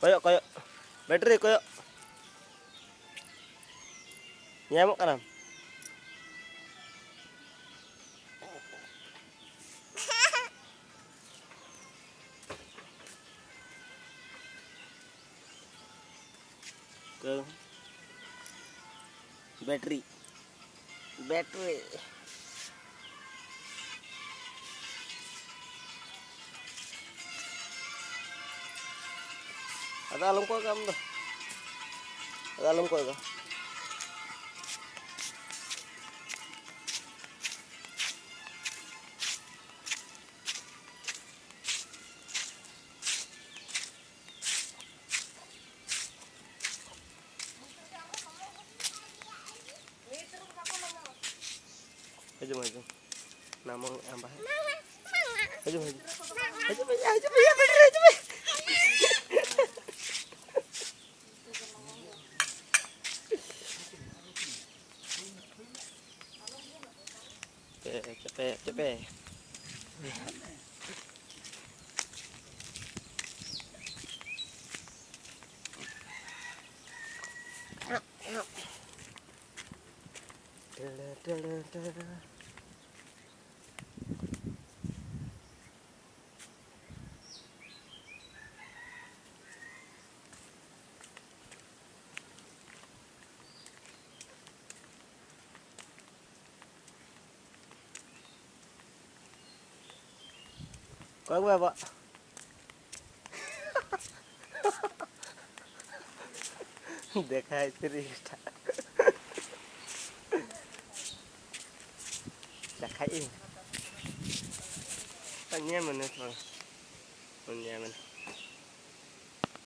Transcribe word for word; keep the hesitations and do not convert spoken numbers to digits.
ᱠᱚᱭᱚᱜ, ᱠᱚᱭᱚᱜ᱾ ᱵᱮᱴᱨᱤ ᱠᱚᱭᱚᱜ᱾ ᱧᱟᱢᱚᱜ ᱠᱟᱱᱟᱢ? ᱛᱚ, ᱵᱮᱴᱨᱤ, ᱵᱮᱴᱨᱤ᱾ ᱟᱫᱚ ᱟᱞᱚᱢ ᱠᱚᱭᱚᱜᱟ ᱟᱢ ᱫᱚ᱾ ᱟᱫᱚ ᱟᱞᱚᱢ ᱠᱚᱭᱚᱜᱟ᱾ ᱦᱤᱡᱩᱜ ᱢᱮ, ᱦᱤᱡᱩᱜ ᱢᱮ᱾ ᱱᱟᱢᱚᱝ ᱮ ᱟᱢ ᱵᱟᱦᱟ᱾ ᱦᱤᱡᱩᱜ ᱢᱮ, ᱦᱤᱡᱩᱜ ᱢᱮ᱾ ᱦᱤᱡᱩᱜ ᱢᱮ, ᱦᱤᱡᱩᱜ ᱢᱮ, ᱦᱤᱡᱩᱜ ᱢᱮ, ᱦᱤᱡᱩᱜ ᱢᱮ᱾ ᱪᱮᱯᱮ, ᱪᱮᱯᱮ, ᱪᱮᱯᱮ᱾ ᱴᱮᱲᱮ, ᱴᱮᱲᱮ, ᱴᱮᱲᱮ᱾ ᱚᱠᱚᱭ ᱠᱚ ᱵᱟᱵᱟ? ᱫᱮᱠᱷᱟᱭ ᱛᱤᱨᱤᱥ ᱴᱟᱠᱟ᱾ ᱫᱮᱠᱷᱟᱭ ᱤᱧ᱾ ᱧᱮᱞ ᱢᱮ ᱱᱮᱥ ᱵᱟᱝ᱾ ᱧᱮᱞ ᱢᱮ᱾